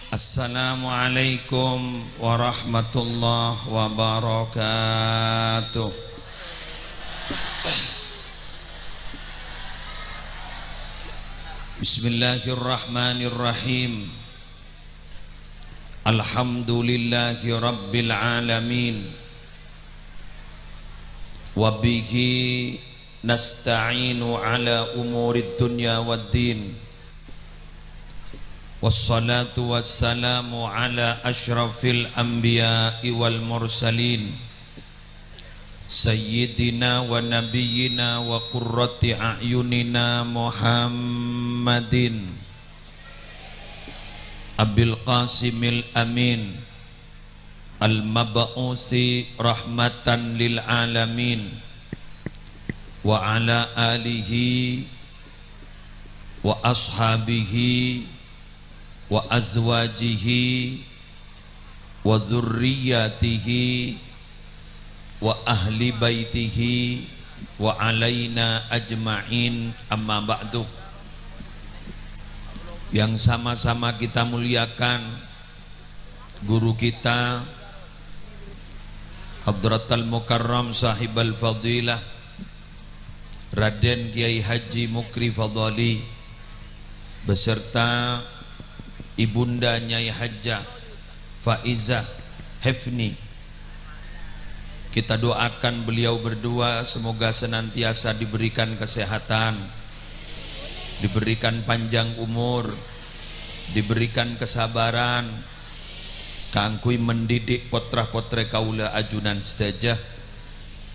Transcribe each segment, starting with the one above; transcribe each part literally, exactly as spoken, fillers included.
Assalamualaikum warahmatullahi wabarakatuh. Bismillahirrahmanirrahim. Alhamdulillahi rabbil alamin. Wa bihi nasta'inu ala umurid dunya wad din. Wassalatu wassalamu ala asyrafil anbiya'i wal mursalin, sayyidina wa nabiyyina wa qurrati a'yunina Muhammadin Abil Qasimil Amin, al-mab'usi rahmatan lil alamin, wa ala alihi wa ashabihi wa azwajihi wa dzurriyyatihi wa ahli baitihi wa alaina ajma'in, amma ba'du. Yang sama-sama kita muliakan, guru kita, Hadratal Mukarram Sahibal Fadilah Raden Kiai Haji Mukri Fadali, beserta Ibunda Nyai Hajjah Faizah Hefni. Kita doakan beliau berdua semoga senantiasa diberikan kesehatan, diberikan panjang umur, diberikan kesabaran kaangghuy mendidik potra-potre kaula ajunan sadaja,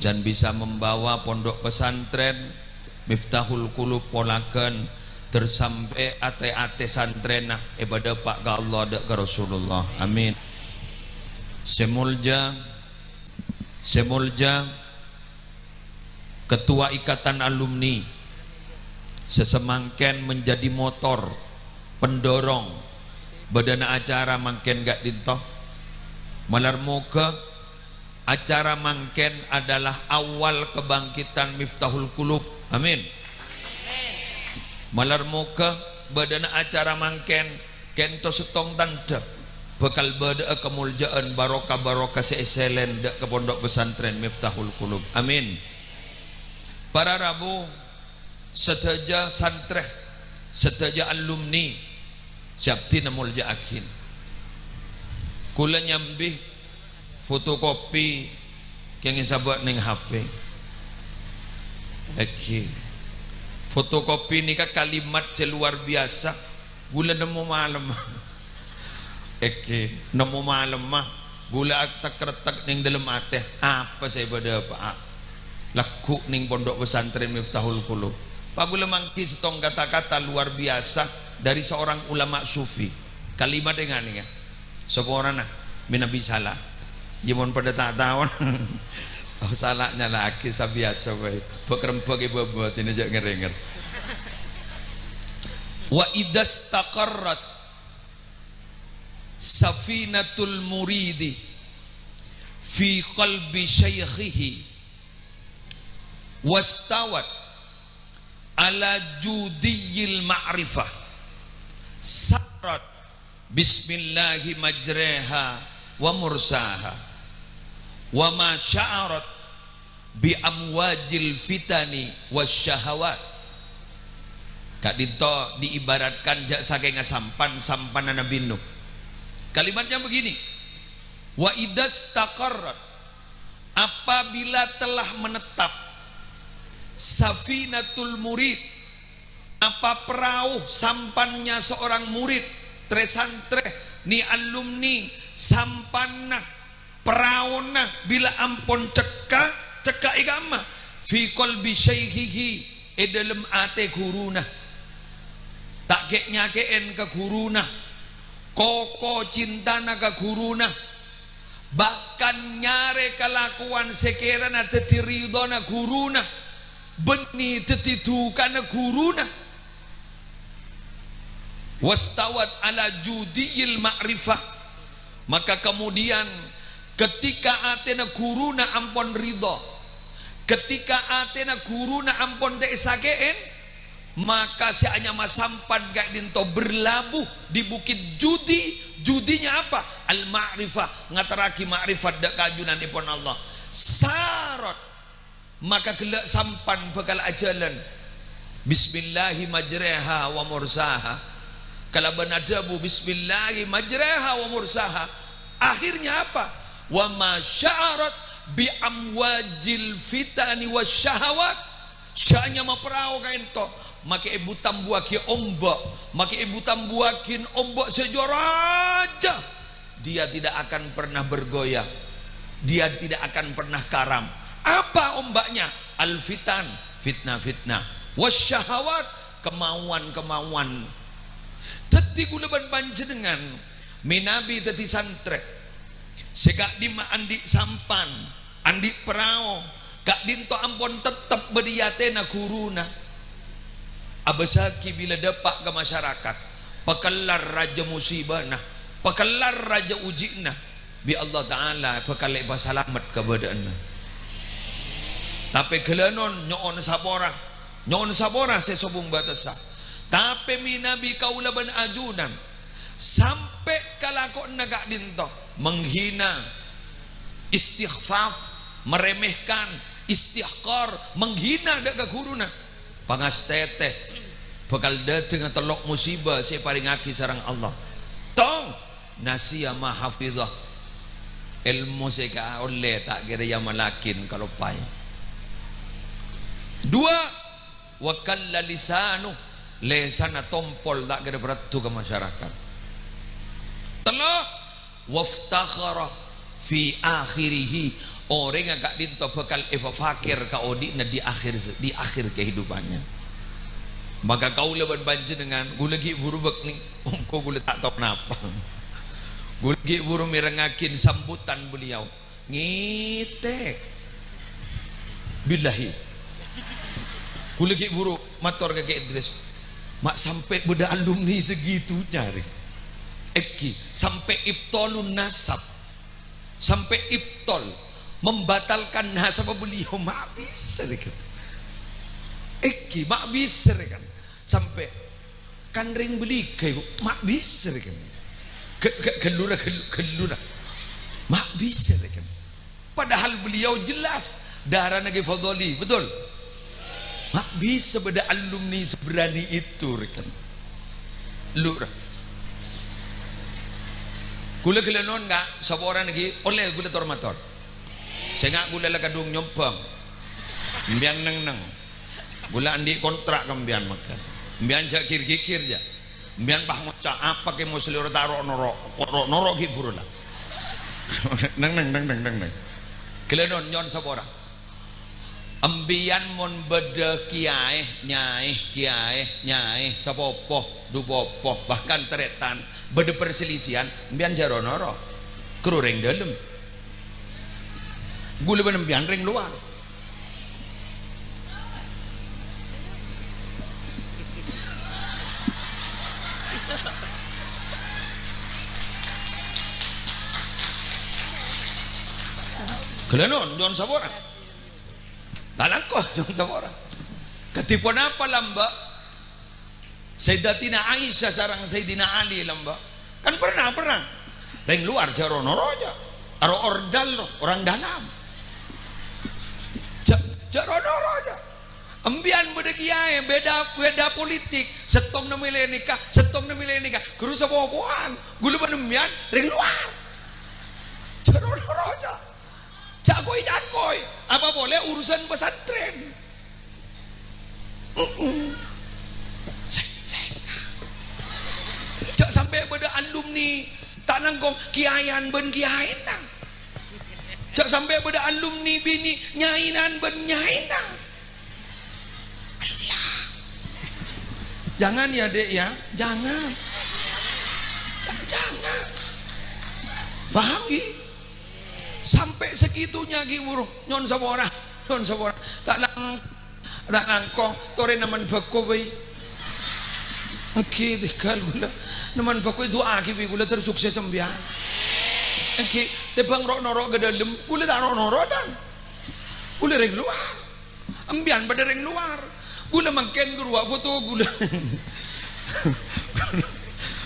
dan bisa membawa pondok pesantren Miftahul Qulub Polagan ter sampè' atè-atè santrèna èpadâpa' ka Allah dâ' ka Rasulullah. Amin. Sè molja, sè molja, Ketua Ikatan Alumni, sè samangkèn menjadi motor pendorong bâdâna acara mangkèn ka'dinto. Malar moghâ acara mangkèn adalah awal kebangkitan Miftahul Qulub. Amin. Malar moghâ bâdâna acara mangkèn kènto sèttong tandhâ bhâkal bâdâ'â kamolja'an barokah-barokah sè èsèlèn dâ' ka Pondok Pesantren Miftahul Qulub. Amin. Para rabu, sadhâjâ santrè, sadhâjâ alumni sè abdhina molja'aghi. Kaulâ nyambi fotokopi kèngèng sabâ' neng H P. Èngghi. Fotokopi nèka kalimat sè luar biasa. Kaulâ nemmo malem. Èngghi, nemmo malem, ma. Kaulâ atek-retek neng dâlem atè. Apa sè èpadâpa'a? Lagghu' neng Pondok Pesantren Miftahul Qulub. Pa kaulâ mangghi sèttong kata-kata luar biasa dari seorang ulama sufi. Kalimat ènga' nèka. Saporana, mènabi sala. Iyâ, mon padâ ta' taona. Tao sala nyala'aghi sabiyasa bhâi. Bâk-rembâk è bâbâ, dina jhâ' ngèr-èngèr. Wa idzastaqarrat safinatul muridi fi qalbi syaikhihi wastawat ala judiyil ma'rifah, sarat bismillahi majreha wa mursaha, wa ma sya'arat bi amwajil fitani wasyahawat. Ka'dinto diibaratkan jhâ' sakènga sampan-sampanna Nabbhi Nuh. Kalimatnya begini, "Wa idzastaqarrat," apabila telah menetap, "safinatul murid," apa perahu sampannya seorang murid, trè-santrè, nè alumni, sampanna, peraona bilâ ampon cekka, cekka è kamma? Fi qalbi syaikhihi, è dâlem atè ghuruna. Ta' kè'-nyakè'èn ka ghuruna, koko cintana ka ghuruna, bahkan nyarè kalakowan sè kèrana dhâddhi ridhâna ghuruna, bânnè dhâddhi dhukana ghuruna. Wastawat ala judiyil ma'rifah. Maka kemudian ketika atèna ghuruna ampon ridho, ketika atèna ghuruna ampon ta' èsakè'èn, Maka sè anyama sampan ka'dinto berlabuh di Bukit Judi. Judinya apa? Al-ma'rifah, ngaterraghi ma'rifat dâ' ka ajunanèpon Allah. Sarat, maka ghellâ' sampan bhâkal ajhâlân. Bismillahi majraha wa mursaha. Kalabân adhâbu, "Bismillahi majraha wa mursaha." Akhirnya apa? "Wa ma sya'arat bi amwajil fitani wasyahawat." Sè anyama parao ka'dinto, makè èbu-tambuwaghi omba', makè èbu-tambuwaghi omba' sè jâ-rajâ. Dia tidak akan pernah bergoyang. Dia tidak akan pernah karam. Apa omba'nya? Al-fitan, fitnah-fitnah. Wasyahawat, kemauan-kemauan. Dhâddhi kaulâ bân panjhennengngan mènabi dhâddhi santrè sè ka'dimma andi' sampan, andi' parao, ka'dinto ampon tettep bâdâ è atèna ghuruna. Abâssaghi bilâ dâpa' ka masyarakat, pakellar rajâ musibana, pakellar rajâ uji'na, bi' Allah Ta'ala bhâkal èpasalamet kabâdâ'ânna. Tapè ghâlânon nyo'on sapora, nyo'on sapora sè sobung bâtessa. Tapè mènabi kaulâ bân ajunan sampè' ka lako'na ka'dinto, menghina, istikhfaf, meremehkan, istihqar, menghina dâ' ka ghuruna. Pangastètè, bhâkal dâteng tello' musibah sè èparèngaghi sareng Allah. Tong, nasiya ma hafidhah. Èlmo sè èkaollè ta' kèra èamallaghi kaloppaè. Dua, wa kalla lisanu, lèsanna tompol ta' kèra bârâddhu ka masyarakat. Tello', waftakhara fi akhirihi, orèngnga ka'dinto bhâkal èpafakhèr ka odi'na di akhir, di akhir kehidupannya. Maka kaulâ bân panjhennengngan, kaulâ ghi' buru bâkni, engko' kaulâ ta' tao napa. Kaulâ ghi' buru mèrengngaghi sambutan beliau. Ngètèk. Billahi. Kaulâ ghi' buru mator ka Kè Idris. Ma' sampè' bâdâ alumni segitunya, rè. Èngghi, sampè' ibtalun nasab. Sampè' ibtal. Membatalkan nasab beliau. Ma' bisa, rè, kan. Èngghi, ma' bisa, rè, kan. Sampè' Kan rèng bâligâ, iku, ma' bisa, rè, kan? Gâ-, gâ-, ghâllu ra, ghâllu, ghâllu ra. Ma' bisa, rè, kan? Padahal beliau jelas darana Kè Fadholi, betul? Ma' bisa bâdâ alumni seberani itu, rè, kan? Lu ra. Kaulâ ghellâ' non, Ka', sapa orèng ghi' ollè kaulâ tor-mator. Sènga' kaulâ la kadhung nyombhâng. Sampèyan neng-neng. Kaulâ andi' kontrak ka sampèyan, maka. Sampèyan jhâ' gir-gigir, jhâ'. Sampèyan pas ngoca', "Apa Kè Musleh ro' ta' ro'-noro'? Ko' ro'-noro' ghi' buru la." Neng, neng, neng, neng, neng, neng. Ghellâ' non, nyo'on sapora. Sampèyan mon bâdâ kèyaè, nyaè, kèyaè, nyaè, sapopo, du popo, bahkan tarètan, bâdâ perselisihan, sampèyan jhâ' ro'-noro'. Kèra rèng dâlem. Kaulâ bân sampèyan rèng lowar. Ghellâ' non, nyo'on sapora. Ta' langkong, nyo'on sapora. Kadhi ponapa lambâ'? Sayyidatina Aisyah sareng Sayyidina Ali lambâ'. Kan pernah perang. Rèng lowar jhâ' ro'-noro' jhâ'. Aro ordal, ro, orang dalam. Jhâ', jhâ' ro'-noro' jhâ'. Sampèyan bâdâ kèyaè, beda, beda politik. Sèttongnga mèlè nèka, sèttongnga mèlè nèka. Ghuru sapopowan. Kaulâ bân sampèyan rèng lowar. Jhâ' ro'-noro' jhâ'. Ca'koy-ca'koy, apa polè urusan pesantren. Mm-mm. Sè-, sè-, jhâ' sampè' bâdâ alumni ta' langkong kèyaèyan bân kèyaèna. Jhâ' sampè' bâdâ alumni binè' nyaènan bân nyaèna. Allah. Jangan ya, Dek, ya. Jangan. Ja-, jangan. Paham, ghi? Sampè' segitunya, ghi, buru. Nyo'on sapora. Nyo'on sapora. Ta' lang-, ta' langkong. Torè nemman bhâko bhâi. Èngghi, tèngghâl kaulâ. Nemman bhâko, du'aaghi bi' kaulâ, ter-, sukses sampèyan. Èngghi, tèmbhâng ro'-noro' ka dâlem. Kaulâ ta' ro'-noro', tan. Kaulâ rèng lowar. Sampèyan padâ rèng lowar. Ghulâ mangkèn ghâruwa foto ghulâ.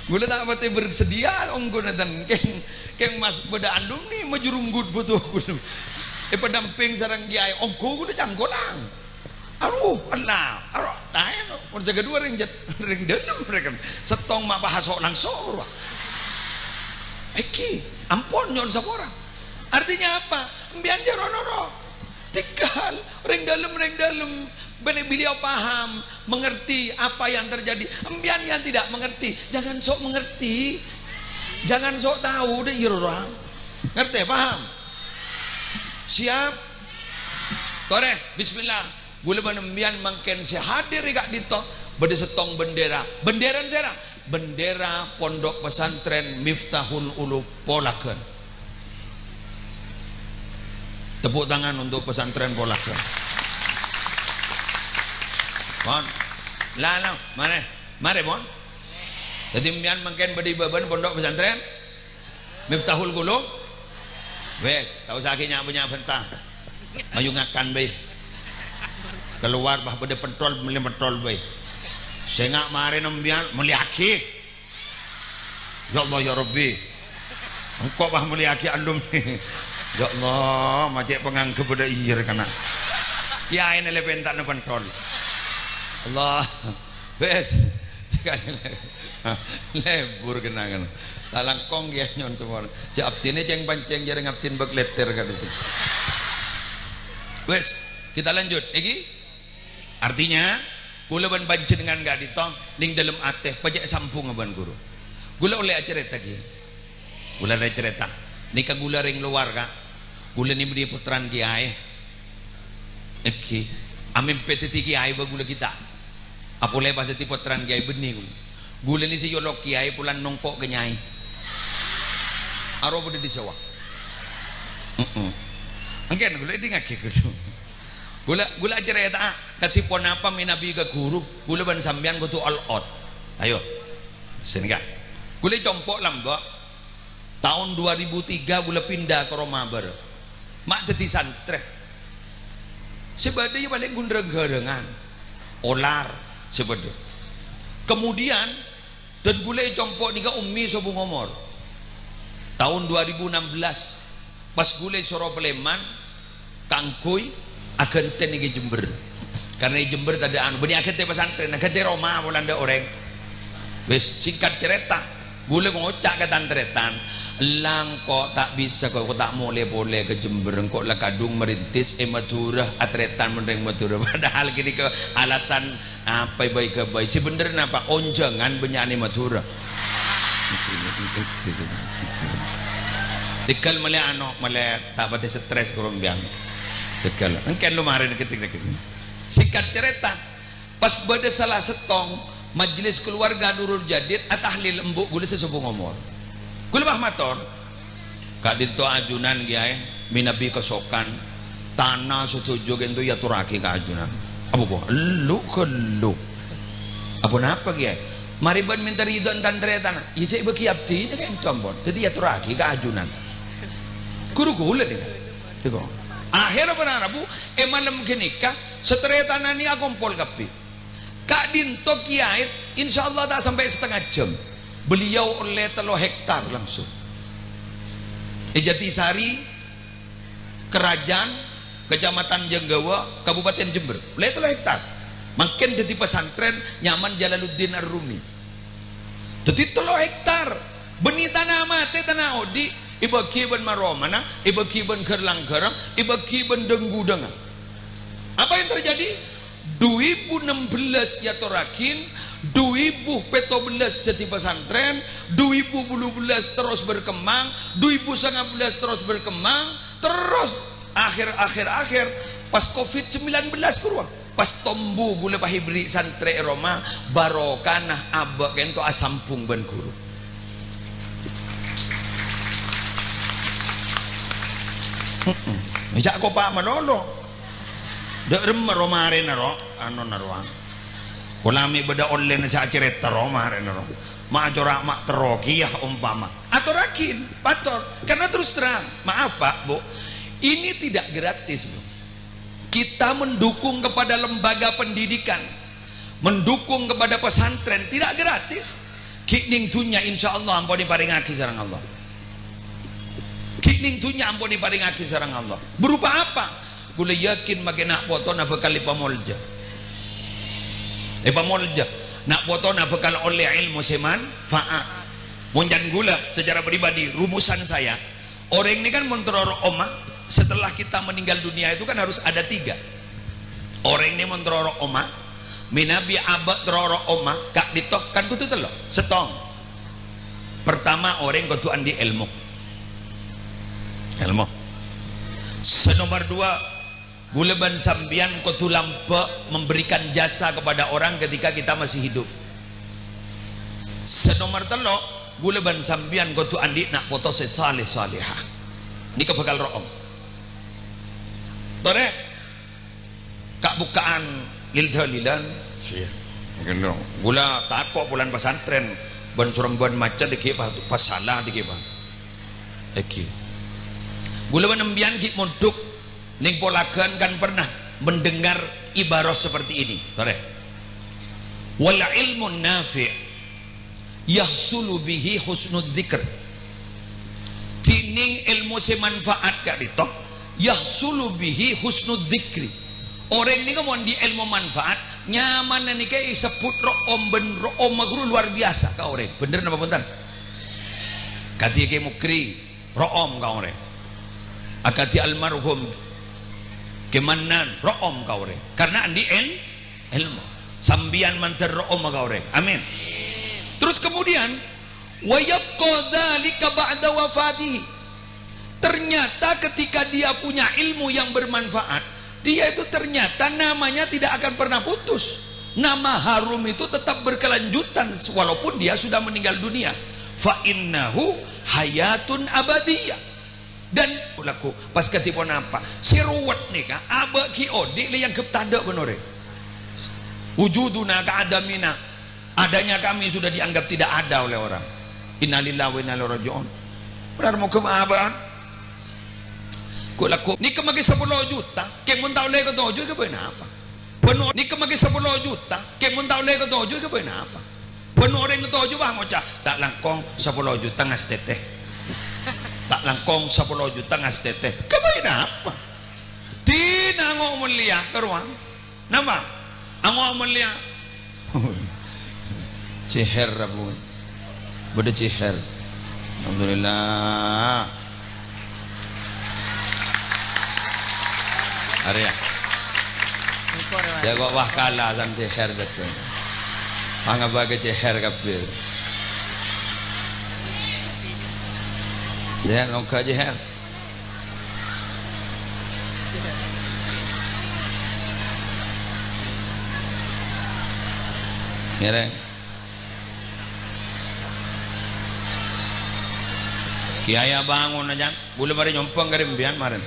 Ghulâ ta' patè bersedia ongghu nènten. Kèng, kèng mas bâdâ alumni majurunggut foto ghulâ. Èpadampèng sareng kiyaè ongghu ghulâ cangkolang. Aduh, Allah, aduh, taèno. Mon sè kaduwâ rèng jât-, rèng dâlem rèng kan. Sèttong ma' pahaso' langsung ghâruwa. Èngghi, ampon nyo'on sapora. Artinya apa? Empèyan jâ' ro-noro. Tèghâl, rèng dâlem, rèng dâlem. Bâli beliau paham, mengerti apa yang terjadi. Empèyan yang tidak mengerti, jangan sok mengerti. Jangan sok tahu deh, iyâ, orang. Ngerti, paham? Siap? Torè, bismillah. Ghulâ bân empèyan mangkèn sè hadir è ka'dinto bâdâ sèttong bendera. Bendera sèra? Bendera Pondok Pesantren Miftahul Ulum Polagan. Tepuk tangan untuk pesantren Polagan. Pon. Lah, lah, marè. Marè, pon. Dhâddhi, empèyan mangkèn bâdâ è bâbâna Pondok Pesantren Miftahul Qulub. Wes, ta' osa ghi' nya'-bânnya' bhânta. Mayu ngakan bhâi. Kalowar bâ bâdâ pentol, mellè pentol bhâi. Sènga' marè empèyan mellèyaghi. Ya Allah, ya Rabbi. Engko' bâ mellèyaghi alumni. Ya Allah, ma' cè' pangangghep bâdâ iyâ rè kana'. Kiyaèna lè pentana pentol. Allah. Wes, sakalè lè-, lebur kenangan. Ta' langkong ya nyo'on sapora. Jâ' abdhina ceng-panceng jârèng abdhina bâk lètèr ka'dissa'. Wes, kita lanjut. Èngghi? Artinya, ghulâ bân panjhennengngan ka'dinto nèng dâlem atè, pajhât sambhungnga bân ghuru. Ghulâ ollè acarèta, ghi. Ghulâ ollè carèta. Nèka ghulâ rèng lowar, Ka'. Ghulâ nè bânnè pottrana kiyaè. Èngghi. Amèmpè dhâddhi kiyaè bâ ghulâ ghi' ta'. Apolè pas dhâddhi pottrana kiyaè bânnè ghulâ. Ghulâ nè sè èolok kiyaè polana nongko' ka nyaè. Arowa bâdâ è sèwa. Heeh. Mangkèn ghulâ èdingngaghi ghulâ. Ghulâ, ghulâ acarèta'a kadhi ponapa mènabi ka ghuru, ghulâ bân sampèyan kodhu all out. Ayo. Sènga. Ghulâ compo' lambâ'. Taon dua ribu tiga ghulâ pinda ka Roma bârâ. Ma' dhâddhi santrè. Sè bâdâ ya palèng ghun reng-ghârângan. Olar sè bâdâ. Kemudian, dân ghulâ è compo' nèka ummi sobung omor. Taon dua ribu enam belas, pas ghulâ èsoro palèman, kaangghuy aghântèna è Jember. Karna è Jember tadâ' anu, bânnè aghântè pasantrèn, aghântè roma polana tadâ' orèng. Wis, singkat carèta, ghulâ ngoca' ka tan-tarètan, "Ella engko' ta' bisa, ko', ko' ta' molè polè ka Jember, engko' la kadhung marintis è Madhurâ, atarètan bân rèng Madhurâ." Padahal ghânèka alasan apa bhâi-ghâbây. Sè bhendher napa? Onjhângan bânnya'na è Madhurâ. Tèghâl mellè ano, mellè ta' patè stres ghuru empèyan. Tèghâl. Èngkèn lo marèna kètik-kètik. Singkat carèta, pas bâdâ sala sèttong majelis keluarga Nurul Jadid atahlil embu' ghulâ sè sobung omor. Ghulâ pas mator, "Ka'dinto ajunan, Kèyaè, mènabi kasokan, tana sadhâjâ ka'dinto èyatorraghi ka ajunan." "Apa, apa? Elu-ghâllu." "Apa napa, Kèyaè?" "Marè bân mènta ridhâna tan-tarètan." "Iyâ, cè' bâgi abdhina ka'dinto ampon. Dhâddhi èyatorraghi ka ajunan." Ghuru ghulâ nèka. Tèko. Akhèrra bân rabu, è malem ghânèka, satarètanna nèka akompol kabbhi. Ka'dinto Kèyaè, insyaallah ta' sampè' satengnga jam. Beliau ollè tello hektar langsung. È Jatisari, Kerajaan, Kecamatan Jenggawa, Kabupaten Jember. Ollè tello hektar. Mangkèn dhâddhi pasantrèn nyaman Jalaluddin Ar-Rumi. Dhâddhi tello hektar. Bânnè tana matè, tana odi', èbâghi bân maromana, èbâghi bân ghâr-langghârra, èbâghi bân dhâng-ghudhângnga. Apa yang terjadi? Du èbu ennem bellâs èyatorraghi, du èbu pètto bellâs dhâddhi pasantrèn, du èbu bâllu bellâs terros berkembang, du èbu sanga bellâs terros berkembang, terros akhèr, akhèr, akhèr, pas covid sembilan belas ghâruwa, pas tombu ghulâ pas èberri' santrè è roma, barokana abâ' ka'dinto asambhung bân ghuru. Heeh. Jhâ' kopa' malolo. Dâ' remma ro marèna ro, anona rowa. Pola mè' bâdâ ollèna sè acarèta ro marèna ro. Ma' acora' ma' terro kèya ompama. Atorraghi, mator. Karena terus terang, maaf, Pak, Bu, ini tidak gratis, Bu. Kita mendukung kepada lembaga pendidikan, mendukung kepada pesantren, tidak gratis. Ghi' neng dhunnya, insya Allah, ampon èparèngaghi sareng Allah. Ghi' neng dhunnya ampon èparèngaghi sareng Allah. Berupa apa? Ghulâ yakin makè na' potona bhâkal èpamolja. Èpamolja. Na' potona bhâkal ollè èlmo sè manfaat. Mon can ghulâ, secara pribadi, rumusan saya, orèng nèka kan mon terro ro'omma, setelah kita meninggal dunia itu kan harus ada tiga. Orèng nèka mon terro ro'omma, mènabi abâ' terro ro'omma, ka'dinto kan kodhu tello'. Sèttong. Pertama, orèng kodhu andi' èlmo. Èlmo. Sè nomer dua, ghulâ bân sampèyan kodhu lambâ' memberikan jasa kepada orang ketika kita masih hidup. Sè nomer tello', ghulâ bân sampèyan kodhu andi' na' poto sè saleh salehah. Nèka bhâkal ro'om. Torè, ka'-bukka'an lil-dalilan. Siya. Ghulâ tako' polana pasantren, bân sorembhân macet dikè' pa-, pasala dikè' pa. Èngghi. Ghulâ bân sampèyan ghi' mondhuk neng Polagan kan pernah mendengar ibarat seperti ini. Torè. "Wal ilmun nafi' yahsulu bihi husnul dzikr." Dhinèng èlmo sè manfaat ka'dinto, yahsulu bihi husnul dzikri. Orèng nèka mon andi' èlmo manfaat, nyamana nèka èsebbhut ro'om bân ro'omma ghuru luar biasa ka orèng. Bhender napa bhunten? Kadhi Kè Mukri, ro'om ka orèng. Akadhi almarhum Kè Mannan, ro'om ka orèng. Karena andi' èl-, èlmo. Sampèyan mandhâr ro'omma ka orèng. Amin. Terus kemudian, "Wa yabqa dzalika ba'da wafatihi." Ternyata ketika dia punya ilmu yang bermanfaat, dia itu ternyata namanya tidak akan pernah putus. Nama harum itu tetap berkelanjutan walaupun dia sudah meninggal dunia. "Fa innahu hayatun abadiyah." Dan lagghu, pas kadhi ponapa? Sè ruwet nèka, abâ' ghi' odi' la èangghep tadâ' bân orèng. Wujuduna ka adamina. Adanya kami sudah dianggap tidak ada oleh orang. Innalillahi wa inna ilaihi raji'un. Bhender moghâ maafan. Kok lagghu, nèka makè sapolo juta, kè mon ta' ollè katoju, kabâjâ napa? Bân o-, nèka makè sapolo juta, kè mon ta' ollè katoju, kabâjâ napa? Bân orèng katoju, wah, ngoca', "Ta' langkong sapolo juta ngastètè. Ta' langkong sapolo juta ngastètè." Kabâjâ napa? Dina ngo' molèya ka rowa. Napa? Ango' molèya. Cèhèr, Rabu. Bâdâ cèhèr. Alhamdulillah. Arèya. Jâ' kok wah kala san cèhèr bhâdhân. Pangabâghi cèhèr kabbhi. Jâ', nongghâ cèhèr. Ngèrèng. Kèyaè abângon, ajân. Bulâ marè nyompang ka rèmbiyân marèn.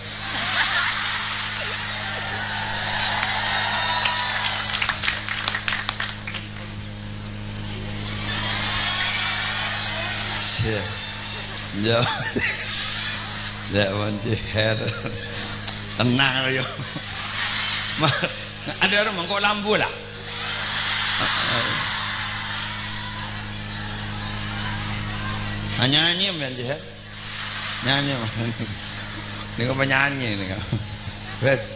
Sè. Jâ-, jâ' mon cèhèr. Tenang, yo. Ma-, adâ' rèng mangko lambu la. Anyanyi, men, cèhèr. Nyanyi, men. Nèko penyanyi, nèko. Wes.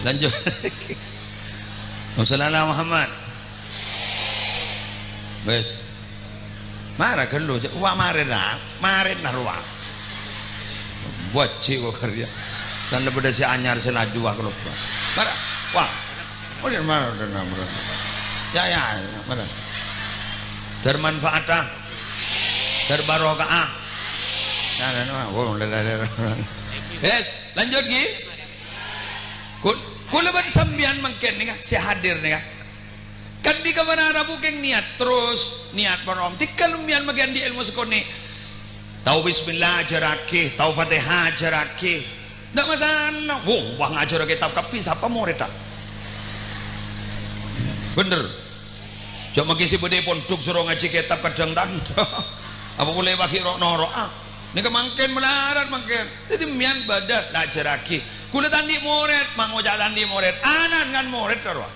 Lanjut. Allahumma shalli ala Muhammad. Wes. Mara ghâllu, cè'. Wah, marèna. Marèna rowa. Bâji' kok kerja. San la bâdâ sè anyar sè laju, wah, kaloppa. Mara. Wah. Mara, mara, mara, mara. Ya, ya, mara. Termanfaat, ah. Terbarokah, ah. Ya, ya, ya. Wes, lanjut, ghi. Kul-, kulâ bân sampèyan mangkèn nèka, sè hadir nèka. Kan bi' ka para rabu kèng niat terros, niat para om. Dhika lumayan maghi andi' èlmo sakonè'. Tao bismillah ajhârraghi, tao Fatihah ajhârraghi. Ndak masalah. Wong, wah ngajhâr kètab kabbhi, sapa morèdda? Bhender. Jhâ' maghi sè bâdâ è pondhuk soro ngajhi kètab kadhâng tandhâ. Apa polè maghi ro'-noro'a? Nèka mangkèn malarat mangkèn. Dhâddhi mèyan bâdâ, la ajhârraghi. Kaulâ ta' andi' morèd, mangoca' ta' andi' morèd. Ana'na kan morèd, karo.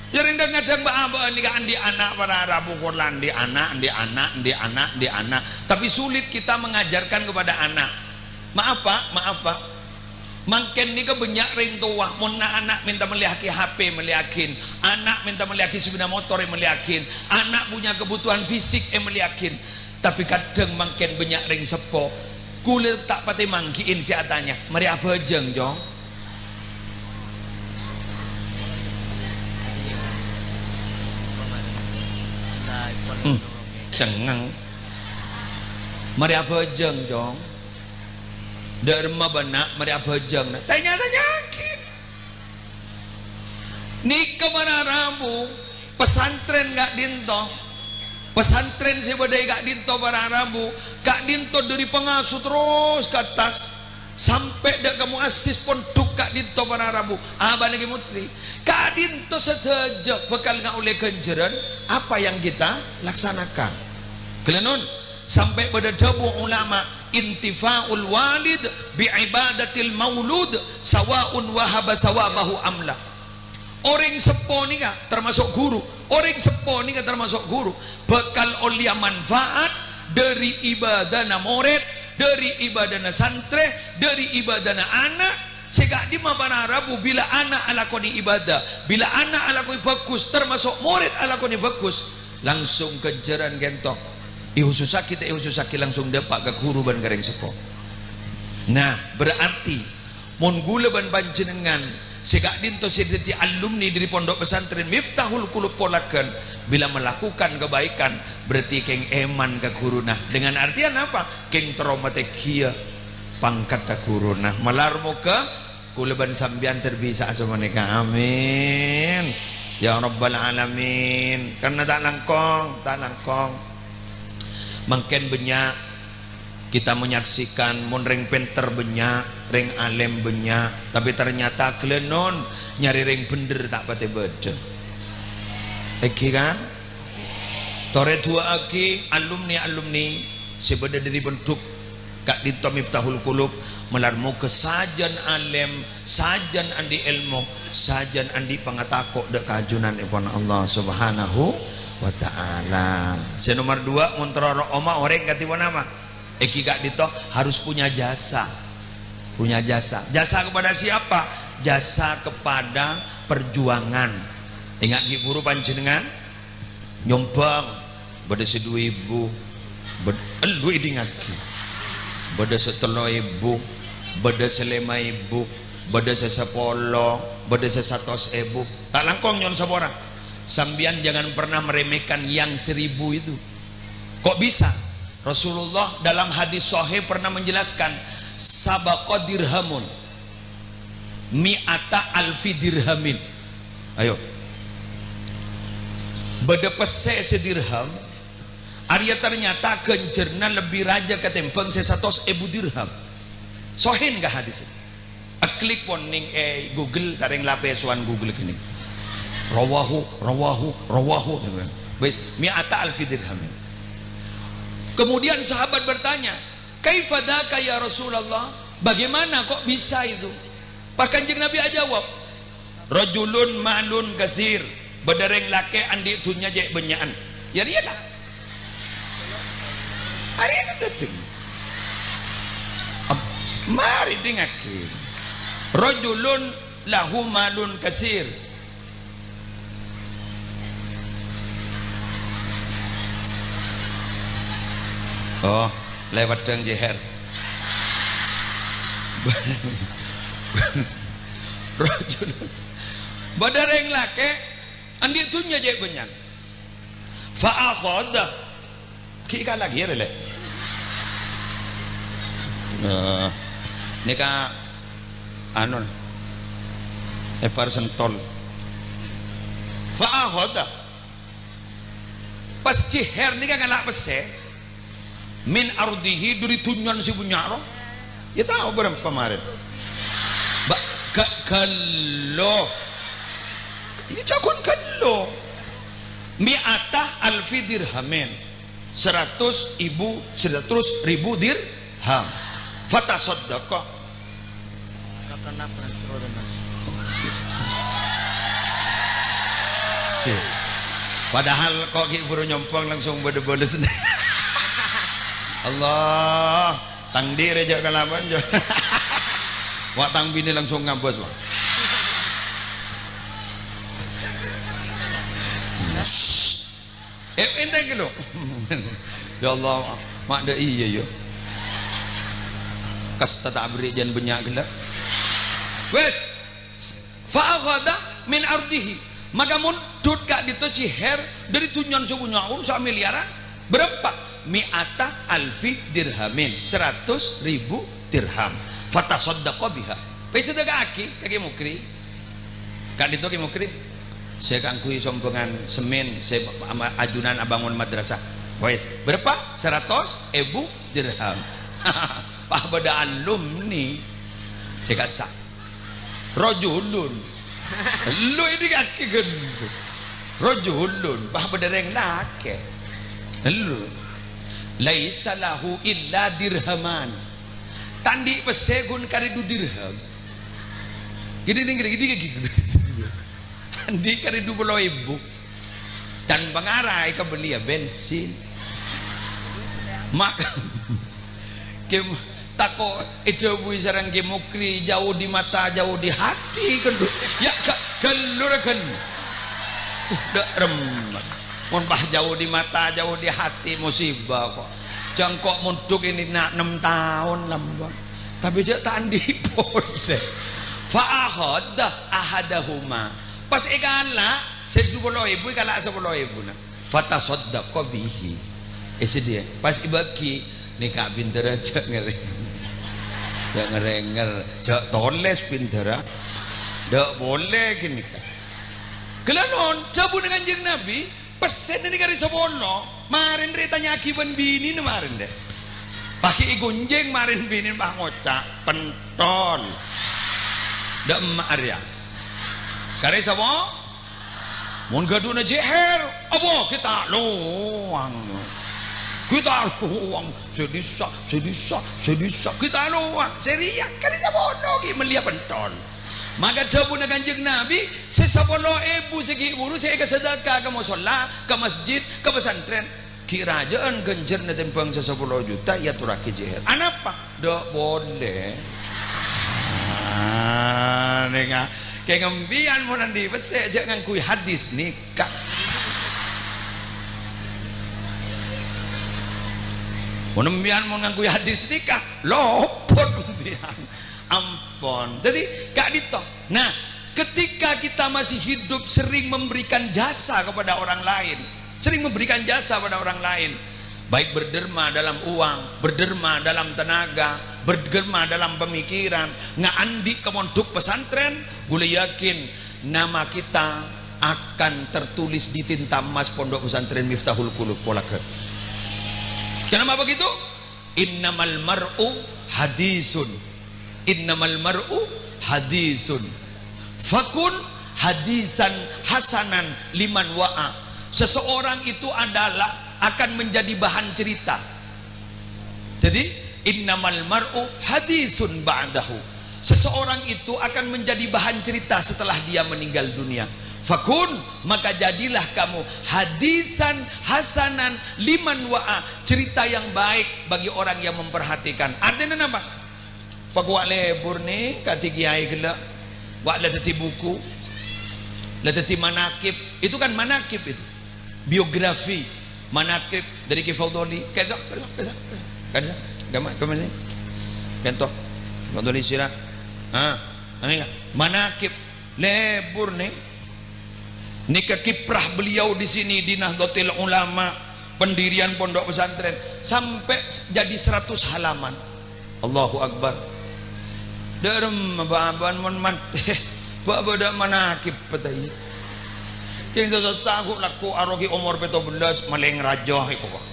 Jâ' rèng-dhâreng bâ'-abâ'ân nèka andi' ana' para rabu, kor la andi' ana', andi' ana', andi' ana', andi' ana'. Tapi sulit kita mengajarkan kepada anak. Maaf, Pak, maaf, Pak. Mangkèn nèka bânnya' rèng towa, mon na'-ana' mènta mellèyaghi H P, mellèyaghin. Ana' mènta mellèyaghi sepeda motor, èmellèyaghin. Ana' punya kebutuhan fisik, èmellèyaghin. Tapè kadhâng mangkèn bânnya' rèng seppo. Kaulâ ta' patè mangghi'in sè atanya, "Marè abhâjâng, Cong?" Hmm, cengngeng. "Marè abhâjâng, Cong?" Dâ' remma bâ'na marè abhâjâng, na? Tanya-tanya'aghi. Nèka para rabu, pesantren ka'dinto. Pesantren sè bâdâ è ka'dinto para rabu, ka'dinto dâri pangasuh terros ka attas, sampè' dâ' ka muassis pondhuk ka'dinto para rabu. Abâ'na Kè Mutri, ka'dinto sadhâjâ bhâkal ngaollè ghânjhârân apa yang kita laksanakan. Ghellâ' non, sampè' bâdâ dhâbu ulama, "Intifa'ul walid bi ibadatil maulud, sawa'un wahaba thawabahu am la." Orèng seppo nèka tamaso' ghuru, orèng seppo nèka tamaso' ghuru, bhâkal ollèya manfaat dâri ibâdâna morèd, dâri ibâdâna santrè, dâri ibâdâna ana', sè ka'dimma para rabu bilâ ana' alakonè ibâdâ, bilâ ana' alakonè bhâghus, tamaso' morèd alakonè bhâghus. Langsung ghânjhârân ghento. Èhusussaghi ta' èhusussaghi, langsung dâpa' ka ghuru bân ka rèng seppo. Nah, berarti mon kaulâ bân panjhennengngan sè ka'dinto sè dhâddhi alumni dâri Pondok Pesantren Miftahul Qulub Polagan, bilâ melakukan kebaikan, berarti kèng èman ka ghuruna. Dengan artian apa? Kèng terro matègghiyâ pangkatta ghuruna. Malar moghâ Kaulâ bân sampèyan terbisa'a sapanèka. Amin. Ya Rabbal Alamin. Karena ta' langkong, ta' langkong. Mangkèn bânnya' kita menyaksikan, mon rèng pènter bânnya', rèng alèm bânnya', tapi ternyata ghellâ' non nyarè rèng bhendher ta' patè bâdâ. Èngghi kan? Torè du'aaghi alumni-alumni sè bâdâ dâri pondhuk ka'dinto Miftahul Qulub, malar moghâ sajân alèm, sajân andi' èlmo, sajân andi' pangatako' dâ' ka ajunanèpon Allah Subhanahu wa Ta'ala. Sè nomer duwâ', mon terro roma orèng kadhi ponapa? Èngghi ka'dinto harus punya jasa. Punya jasa. Jasa kepada siapa? Jasa kepada perjuangan. Èngghâ' ghi' bhuru panjhennengngan? Nyombhâng, bâdâ sè du èbu, bâd-, elu èdingngaghi. Bâdâ sè tello èbu, bâdâ sè lèma èbu, bâdâ sè sapolo, bâdâ sè satos èbu. Ta' langkong nyo'on sapora. Sampèyan jangan pernah meremehkan yang seribu itu. Kok bisa? Rasulullah dalam hadis sahih pernah menjelaskan, "Sabaqa dirhamun mi'ata alfi dirhamin." Ayo. Bâdâ pèssè sè dirham, arèya ternyata ghânjhârânna lebbi rajâ katèmbhâng sè satos èbu dirham. Sahih nèka hadis. Klik pon nèng è Google, ta' rèng lapè sowan Google ghâni. Rawahu, rawahu, rawahu. Wis, mi'ata alfi dirhamin. Kemudian sahabat bertanya, "Kaifa dzaka ya Rasulullah? Bagaimana kok bisa itu?" Pas Kanjeng Nabi ajâwâb, "Rajulun malun katsir, bâdâ rèng lakè' andi' dhunnya cè' bânnya'an." Ya, iyâ, la. Arèya dâteng. Ap-, marè dingngaghi. "Rajulun lahu malun katsir." Oh, lèbât dhâng jihèr. Rajul. Bâdâ rèng lakè' andi' dhunnya cè' bânnya'an. Fa akhadha. Ghi' ka lagi ya, Lè'. Eh, nèka, anu, èpar sentol. Fa akhadha. Pas jihèr nèka ngala' pèssè. Min ardhihi, dâri dhunnyana sè bânnya' rowa. Ya tao bârâmpa marèn. Ba-, ga-, ghâllu. Ini jagon ghâllu. Mi'ata alfi dirhamin. Seratus ibu, seratus ribu dirham. Fatasaddaqa. Kakana pernah turun, Mas. Si. Padahal kok ghi' buru nyompong langsung bâdâ bâlesna. Allah, tang dhi' rè jhâ' kalaban, jhâ'. Wa' tang binè langsung ngabâs, wa'. Eh, entèng ghi, lo. Ya Allah, ma' dâ' iyâ, yâ. Kasta ta' aberri' jân bânnya' ghellâ'. Wes, fa akhadha min ardihi. Maka mondhut ka'dinto Jiher dâri dhunnyana sè bânnya', samiliaran. Berapa? Mi'ata alfi dirhamin, seratus ribu dirham. Fatasaddaqa biha. Èsadheka'aghi ka Kè Mukri. Ka'dinto Kè Mukri, sè kaangghuy sombhângan sèmèn, sè ama-, ajunan abângon madrasah. Wes, berapa? Seratos èbu dirham. Pas bâdâ alumni sè kassa'. Rajulun. Lu ini kaki gelu. Rajulun. Pas bâdâ rèng lakè'. Lu. Laisa lahu illa dirhaman. Ta' andi' pèssè ghun karè du dirham. Gini, gini, gini, gini, gini. Andi' karè du polo èbu. Can pangara èkabelliyâ bensin. Ma-, Kè-, tako' èdhâbuwi sareng Kè Mukri, "Jauh di mata, jauh di hati," ghâllu. Ya, ga-, ghâllu ra ghâllu. Uh, dâ' remma. Mon pas jauh di mata, jauh di hati, musibah kok. Jhâ' engko' mondhut ini na' ennem taon lambâ'. Tapè jhâ' ta' andi' polè. Fa akhadha ahadahuma. Pas èkala', sè sapolo èbu èkala' sapolo èbuna. Fatasaddaqa bihi. Èsadhiyâ. Pas èbâgi, nèka bhindhârâ jhâ' ngèrèng. Jhâ' ngèrèngèr, jhâ' tolès bhindhârâ. Dâ' polè ghânèka. Ghellâ' non, dhâbuna Kanjeng Nabi, pèssèna nèka rè sapolo, marèn rè ètanya'aghi bân binèna marèn rè. Pas ghi' èghunjhing marèn binèna pas ngoca', "Pentol." Dâ' emma' arèya. Karè sapa? Mon ghâdhuwânna Jiher, apa? Kita lowang. Kita lowang. Sè dhisa, sè dhisa, sè dhisa. Kita lowang. Sè rèya, karè sapolo ghi' mellèya pentol. Maka dhâbuna Kanjeng Nabi, sè sapolo èbu sè ghi' buru sè èkasadhâka ka mosolla, ka masjid, ka pesantren, ghi' rajâ'ân ghânjhârânna tèmbhâng sè sapolo juta èyatorraghi Jiher. Anapa? Dâ' polè. Ah, nènga. Kèng empiyan mon andi' pèssè, jhâ' ngangghuy hadis nèka. Mon empiyan mon ngangghuy hadis nèka, lopot empiyan. Ampon. Dhâddhi, ka'dinto. Nah, ketika kita masih hidup sering memberikan jasa kepada orang lain, sering memberikan jasa pada orang lain, baik berderma dalam uang, berderma dalam tenaga, berderma dalam pemikiran, ngaandi' ka pondhuk pesantren, ghulâ yakin nama kita akan tertulis di tinta emas Pondok Pesantren Miftahul Qulub, pola ghâ-. Kenapa begitu? Innamal mar'u hadisun. Innamal mar'u hadisun. Fakun hadisan hasanan liman wa'a. Seseorang itu adalah akan menjadi bahan cerita. Jadi, innamal mar'u hadisun ba'dahu. Seseorang itu akan menjadi bahan cerita setelah dia meninggal dunia. Fakun, maka jadilah kamu hadisan hasanan liman wa'a, cerita yang baik bagi orang yang memperhatikan. Artinya apa? Pakowa' lebur nèka dhâddhi kiai ghellâ'. Wa' la dhâddhi buku. La dhâddhi manakib. Itu kan manakib itu. Biografi. Manakib dâri Ki Faudoli. Kento, kento, kento. Kento, gampang, gampang nè. Kento. Ki Faudoli sira. Ah, anèka. Manakib. Lebur nèka. Nèka kiprah beliau di sini di Nahdlatul Ulama, pendirian pondok pesantren, sampai jadi seratus halaman. Allahu Akbar. Dârem bâbân mon mantè, bâ' bâdâ manakib pètèi. Kèng sossa ghu' lagghu' arogi omor pètto bellâs malèng rajâ èko, Pak.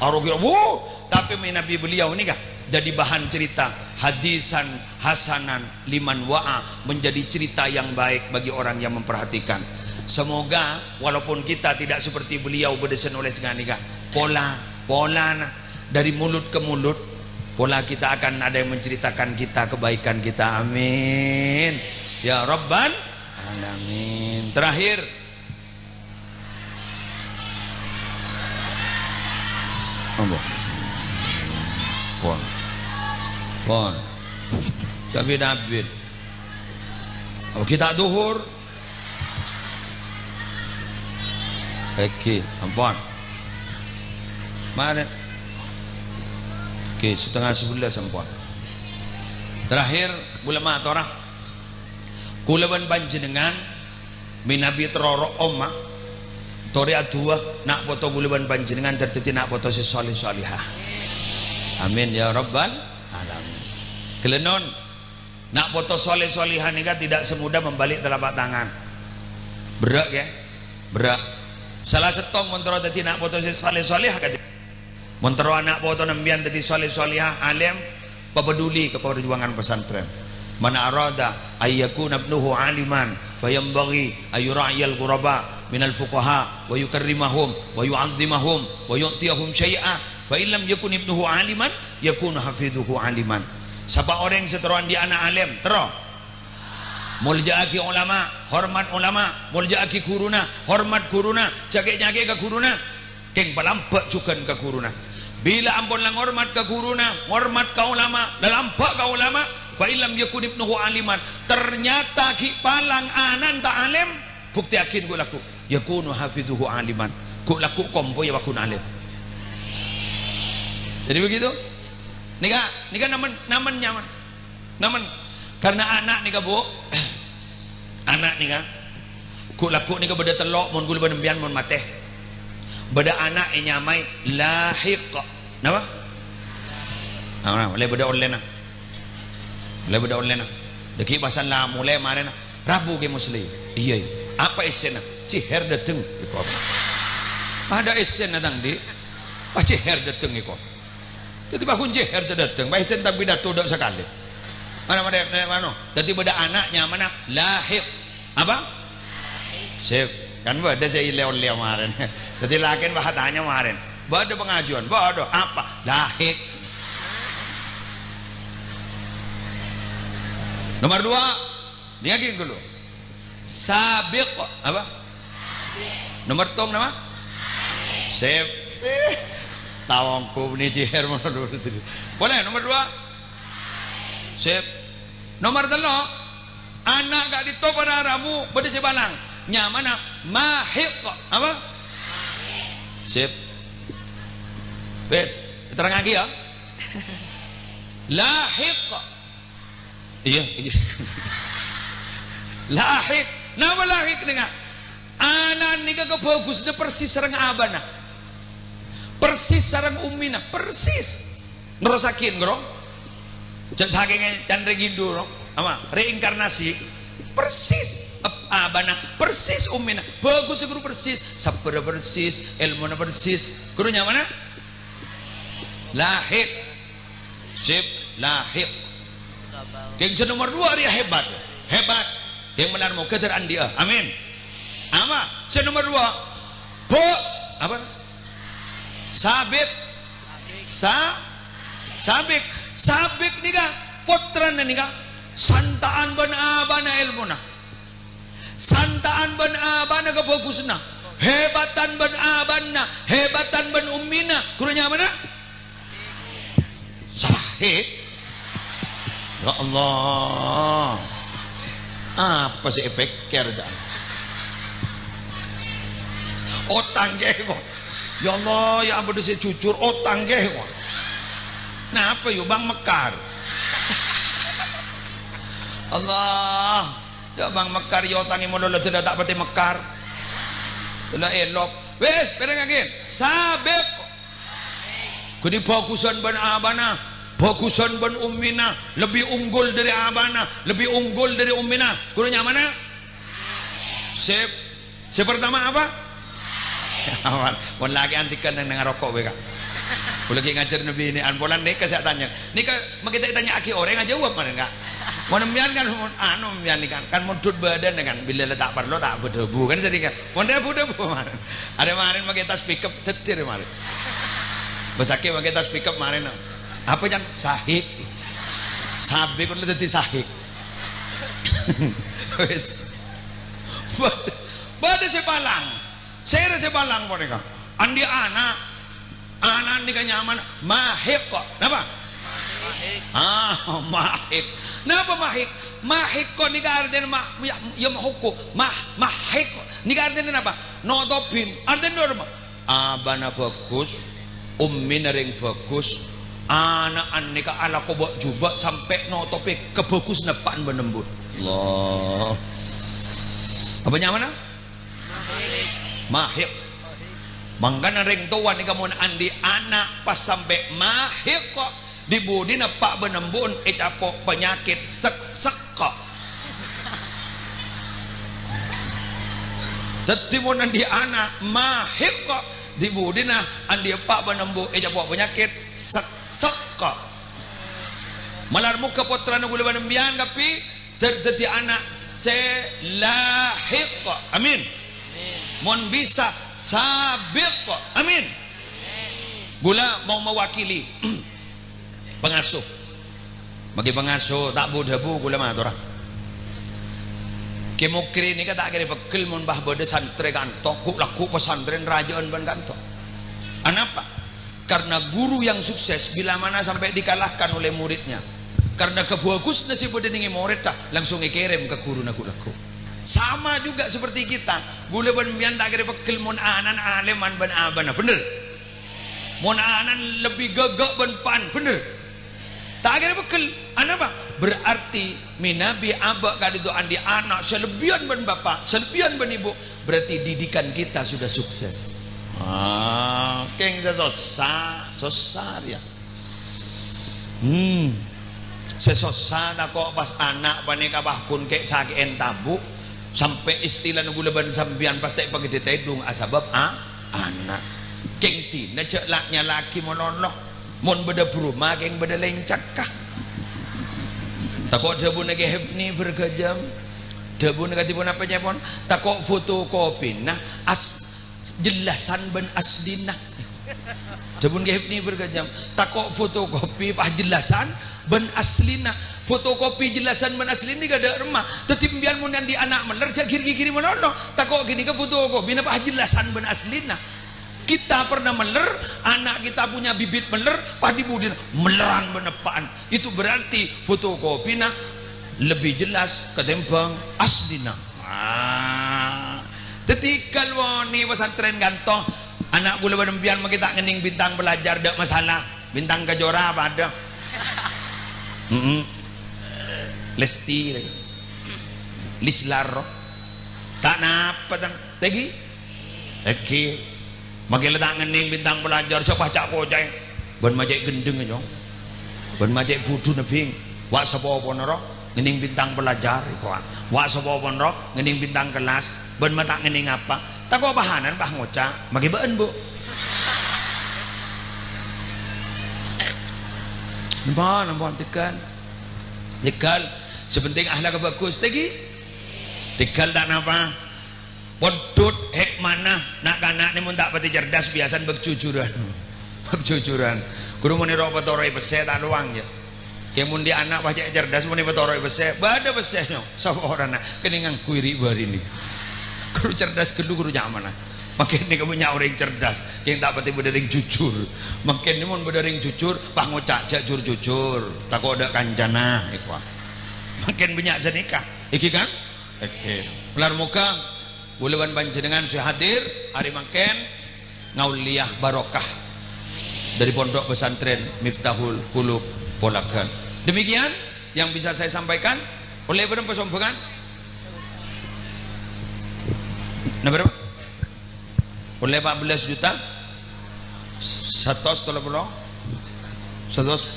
Arogi, wuh, tapè mènabi beliau nèka jadi bahan cerita, hadisan hasanan liman wa'a, menjadi cerita yang baik bagi orang yang memperhatikan. Semoga walaupun kita tidak seperti beliau bâdâ sè nolès nganèka, pola Polana, dari mulut ke mulut, pola kita akan ada yang menceritakan kita, kebaikan kita. Amin. Ya Rabbal Alamin. Terakhir. Apa? Pon. Pon. Tapi David. Apa kita duhur? Oke, ampon. Mana? Oke, setengah sebelas ampon. Terakhir, kaulâ mator, ah. Kaulâ bân panjhennengngan mènabi terro ro'om, ah. Torè adu'a, na' poto kaulâ bân panjhennengngan dhâddhi na' poto sè sholeh sholehah. Amin ya rabbal alamin. Ghellâ' non. Na' poto sholeh sholehah nèka tidak semudah membalik telapak tangan. Berrâ', kè? Berrâ'. Sala sèttong mon terro dhâddhi na' poto sè sholeh sholehah, kadhi. Mon terro ana' potona sampèyan dhâddhi sholeh sholehah, alim, papeduli ka perjuangan pesantren. "Man arada ayyakuna ibnuhu aliman, fayanbaghi ayyura'iyal ghuraba minal fuqaha, wa yukarrimahum, wa yu'azzimahum, wa yu'tiyahum syai'a, fa illam yakun ibnuhu aliman, yakunu hafiduhu aliman." Sapa orèng sè terro andi' ana' alim, terro. Molja'aghi ulama, hormat ulama, molja'aghi ghuruna, hormat ghuruna, jhâ' kè'-nyakè'è ka ghuruna. Kèng palambâ' jhughân ka ghuruna. Bilâ ampon la ngormat ka ghuruna, ngormat ka ulama, la lambâ' ka ulama, fa illam yakun ibnuhu aliman, ternyata ghi' palang ana'na ta' alim, buktèyaghi ghu'-lagghu', yakunu hafiduhu aliman, ghu'-lagghu' kompoyya pagghun alim. Jadi begitu. Nèka, nèka namen, namen nyaman. Namen, karena ana' nèka, Bu, ana' nèka, ghu'-lagghu' nèka bâdâ tello', mon kaulâ bân sampèyan mon matè. Bâdâ ana' ènyamaè Lahiq. Napa? Nah, nah, ollè bâdâ ollèna. Ollè bâdâ ollèna. Dhâggi' pasan la molè marèna. "Rabu, Kè Musli." "Iyâ, iyâ." "Apa èssèna?" "Jhâhèr dâteng." Èko. Bâdâ èssèna, Tang, Di'. Pas jhâhèr dâteng èko. Dhâddhi, pagghun jhâhèr sè dâteng, pas èssèna ta' pidato dâ' sakalè. Mana, mana, mana, mano? Dhâddhi, bâdâ ana' nyamana Lahiq. Apa? Sip. Kan bâdâ sè èlè-ollè marèn. Dhâddhi, lakèn bâ' tanya marèn. Bâdâ pangajuan, bâdâ. Apa? Lahiq. Nomor dua. Nèngaghi ghâllu. Sabiq. Apa? Nomor tong napa? Sip. Sip. Tawongku ni jhâhèr mono lho. Polè, nomor dua. Sip. Nomor tello'. Ana' ka'dinto para rabu bâdâ sè palang. Nyamana Mahiq. Apa? Sip. Wis, terangaghi, ya. Lahiq. Iyâ, iyâ. Lahiq. Napa Lahiq nèka? Ana' nèka kabhâghusânna persis sareng abana. Persis sareng ummina, persis. Nerrossaghi, ghuru. Jhâ' sakènga can rèng Hindu, no? Apa? Reinkarnasi. Persis. Ap-, abana persis ummina. Bhâghus, ghuru, persis. Sabbhârâ persis. Èlmona persis. Ghuru nyamana? Lahiq. Sip, Lahiq. Kèng sè nomor dua rèya hebat. Hebat. Kèng mèlar moghâ dâr andi'â. Amin. Apa? Sè nomor dua. Bu-, apa? Sabit. Sa-, Sabik. Sabik nèka pottrana nèka santa'an bân abana èlmona. Santa'an bân abana kabhâghusânna, hèbatan bân abana, hèbatan bân ummina. Ghuru nyamana? Sahih. Ya Allah. Apa sè èpèkkèr, ta? Otang kèya, kok. Ya Allah, ya ampon, sè jujur, otang kèya, kok. Napa, yo, Bang Mekar? Allah. Ya, Bang Mekar, ya, otangè molo la dâlâ ta' patè mekar. Dâlâ èlop. Wis, pèrèngaghi. Sabik. Ghâdhi bhâghusân bân abana, bhâghusân bân ummina, lebbi unggul dâri abana, lebbi unggul dâri ummina. Ghuru nyamana? Sip. Sè pertama apa? Aman. Mon lakè antikan neng, neng roko' bhâi, Ka'. Kaulâ ghi' ngajhâr nabbhi nè, an polan nèka sè atanya. Nèka makè ta' ètanya'aghi orèng ajâwâb marèn, Ka'. Mon sampèyan kan, mon, anu, sampèyan nèka kan, kan mon dhut bâdâna kan, bilâ la ta' parlo ta' bu-dhâbu kan sèdhing kan. Mon dhâbu-dhâbu marèn. Arè marèn makè tas pickup, dhâddhi arè marèn. Bâsaghi mangkè tas pickup marèna. Apa, Cang? Sahik. Sabè kok dhâddhi sahik. Wis. Bâ-, bâdâ sè palang. Sèra sè palang panèka. Andi' ana'. Ana' nèka nyamana Mahik kok. Napa? Mahik. Ah, Mahik. Napa Mahik? Mahik kok nèka artèna ma-, ya, ya mahuku. Mah-, Mahik kok. Nèka artèna napa? Notobin. Artèna napa? Abana bhâghus, ummina rèng bhâghus, ana'na nèka alako bâ'-jhubâ' sampè' notobhi kabhâghusânna eppa'na bân embu'na. Allah. Apa nyamana? Mahik. Mangkana rèng towa nèka mon andi' ana' pas sampè' mahik kok, di-budina eppa' bân embu'na ècapo' panyakèt seksek. Dhâddhi mon andi' ana' mahik kok, di-budina andi' eppa' bân embu' ècapo' panyakèt seksek. Malar moghâ pottrana kaulâ bân sampèyan kabbhi dhâ-, dhâddhi ana' sè lahik. Amin. Mon bisa, sabiq. Amin. Kaulâ mau mewakili pangasuh. Maghi pangasuh, ta' bu-dhâbu, kaulâ matora. Kè Mukri nèka ta' kèra pegghel mon pas bâdâ santrè kanto, ghu'-lagghu' pesantren rajâ'ân bân kanto. Anapa? Karena guru yang sukses bila mana sampai dikalahkan oleh muridnya. Karena kabhâghusânna sè bâdâ nèng morèdda, langsung èkèrèm ka ghuruna ghu'-lagghu'. Sama juga seperti kita. Kaulâ bân sampèyan ta' kèra pegghel mon ana'na alèman bân abâna, bhender? Mon ana'na lebbi ghâghâ bân eppa'na, bhender? Ta' kèra pegghel. Anapa? Berarti mènabi abâ' ka'dinto andi' ana' sè lebbiyân bân bapa', sè lebbiyân bân ibu, berarti didikan kita sudah sukses. Ah, kèng sè sossa, sossa rèya. Hmm. Sè sossa tako' pas ana' panèka pas ghun kè'-sakè'èn tabu', sampè' istilana kaulâ bân sampèyan pas ta' èpangèdhâ tèdung asabâb a-, ana'. Kèng dinah jhâ' la-nyala'aghi malolo. Mon bâdâ bârâmma kèng bâdâ lèncègghâ. Tako' dhâbuna Kè Hifni bergajam. Dhâbuna kadhi ponapa, ca'èpon? Tako' fotokopina as-, jellasan bân aslina. Dhâbuna Kè Hifni bergajam. Tako' fotokopi pas jellasan bân aslina. Fotokopi jellasan bân aslina ghâdhâ' remma. Dhâddhi sampèyan mon andi' ana' mellèr, jhâ' ghir-ghighiri malolo. Tako' ghânèka fotokopina pas jellasan bân aslina. Kita pernah mellèr, anak kita punya bibit mellèr, pas di-budina mellèran bân eppa'na. Itu berarti fotokopina lebih jelas ketimbang aslina. Ah. Dhâddhi ghâllu nèng pesantren kanto, ana' kaulâ bân sampèyan maghi ta' ngennèng bintang pelajar, ta' masalah. Bintang Kejora padâ. Mm-mm. Lesti lagi. Leslar. Ta' napa, tan. Tèghi? Èngghi. Maghi la ta' ngennèng bintang pelajar, jhâ' pas ca'-koca'è. Bân ma' cè' ghendheng, yâ. Bân ma' cè' budhuna bhing. Wa' sapopona ro ngennèng bintang pelajar, èkowa. Wa' sapopona ro ngennèng bintang kelas. Bân ma' ta' ngennèng apa. Tako' pahanan pas ngoca'. Maghi bâ'ân, Bu. Ampon, ampon, tèghâl. Tèghâl. Sè pentèng akhlakka bhâghus, tèghi? Tèghâl ta' napa. Pondhut hèkmana, na'-kana' nè mon ta' patè cerdas, biyasana bâk-jujuran. Bâk-jujuran. Ghuru mon èro-, patoro'è pèssè ta' lowang, yâ. Kè mon dhi' ana' pas cè' cerdas, mon èpatoro'è pèssè, bâdâ pèssè, nyo. Sapa orana? Kènè ngangghuy ri'-bâri'na. Ghuru cerdas ghâllu, ghuru nyamana. Mangkèn nèka bânnya' orèng cerdas, kèng ta' patè bâdâ orèng jujur. Mangkèn nè mon bâdâ orèng jujur, pas ngoca', "Jhâ' jur-jujur, tako' dâ' kancana," èkowa. Mangkèn bânnya' sanèka. Èngghi, kan? Èngghi. Malar moghâ Kaulâ bân panjhennengan sè hadir arè mangkèn ngaollèya barokah dâri Pondok Pesantren Miftahul Qulub Polagan. Demikian yang bisa saya sampaikan. Ollè bârâmpa sombhângan? Napa, bârâmpa? Ollè empat belas juta? Satos tello polo? Satos?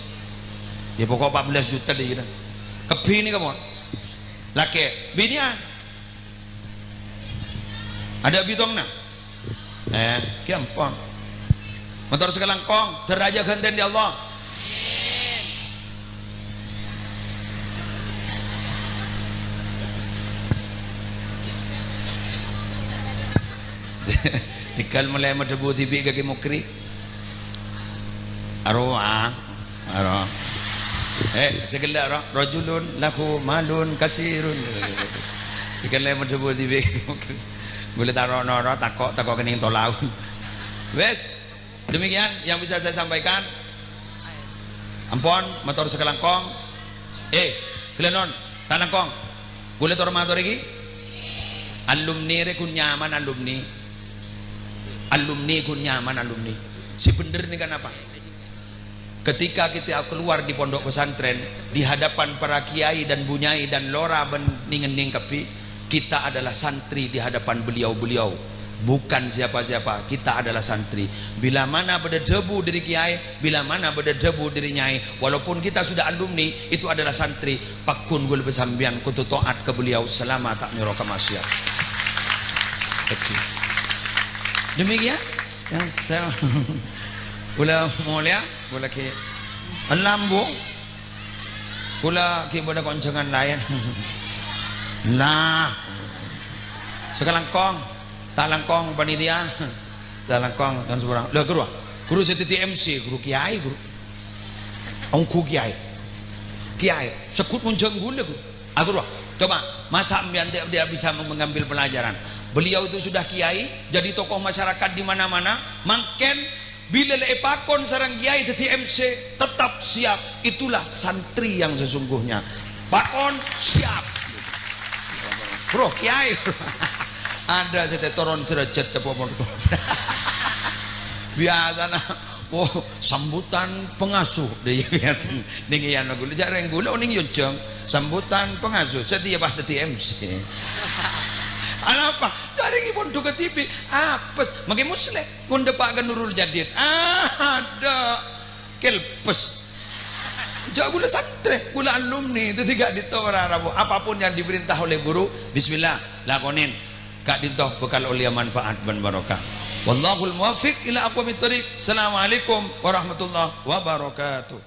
Ya, pokok empat belas juta deh, gitu. Kabbhi nèka, mon. Lakè', binè'an. Adâ' bitongna? Eh, ghi ampon. Mator sakalangkong, dârâjât ghântèna dâri Allah. Tèngghâl molaè madhâbu dhibi' ka Kè Mukri. Arowa, aro. Eh, sè ghellâ' ro, rajulun lahu malun kasirun. Sè ghellâ' madhâbu dhibi'. Ghulâ ta' ro-noro, tako', tako' kenning tolaun. Wes, demikian yang bisa saya sampaikan. Ampon, mator sakalangkong. Eh, ghellâ' non, ta' langkong. Ghulâ tor mator iki. Alumni rè ghun nyaman alumni. Alumni ghun nyaman alumni. Sè bhendher nèka napa? Ketika kita keluar di pondok pesantren, di hadapan para kiai dan bunyai dan lora bân nèng-ennèng kabbhi, kita adalah santri di hadapan beliau-beliau, bukan siapa-siapa. Kita adalah santri. Bila mana bâdâ dhâbu dâri kiai, bila mana bâdâ dhâbu dâri nyai, walaupun kita sudah alumni, itu adalah santri. Pagghun ghulâ bân sampèyan kodhu taat ka beliau selama ta' nyoro ka maksiat. Betul. Demikian. Ya, saya, ghulâ molèya, ghulâ ghi' lambung. Ghulâ ghi' bâdâ konjhângan laèn. Lah. Sakalangkong, ta' langkong panitia. Ta' langkong, tan sepura. Lah, ghuru, ghuru sè dhâddhi M C, ghuru kiai, ghuru. Ongghu kiai. Kiai, segghut ngonjhâng ghulâ, ghuru. Ah, ghuru, coba, masa sampèyan tidak, tidak bisa mengambil pelajaran? Beliau itu sudah kiai, jadi tokoh masyarakat di mana-mana. Mangkèn, bilâ la èpakon sareng kiai dhâddhi M C, tetap siap. Itulah santri yang sesungguhnya. Pakon, siap. Bro, kiai. Ada sè toron derajat cepopon. Biasana Oh, sambutan pengasuh. Dâ' iyâ, biasa. Nèng iyâ, nèng ghulâ. Jhâ' rèng ghulâ, nèng yojjhâng. Sambutan pengasuh. Satèya pas dhâddhi M C. Anapa? Jhâ' rèng pon dhuka T V. Apes. Mangkè Musleh. Ngonḍâ pa' ka Nurul Jadid. Ah, adâ'. Kelpes. Jhâ' ghulâ santrè. Ghulâ alumni. Dhâddhi ka'ḍinto para rabu. Apapun yang diperintah oleh guru, bismillah. Lakonin. Ka'ḍinto bhâkal ollèya manfaat bân barokah. Wallahul muwaffiq ila aqwamit thoriq. Assalamualaikum warahmatullahi wabarakatuh.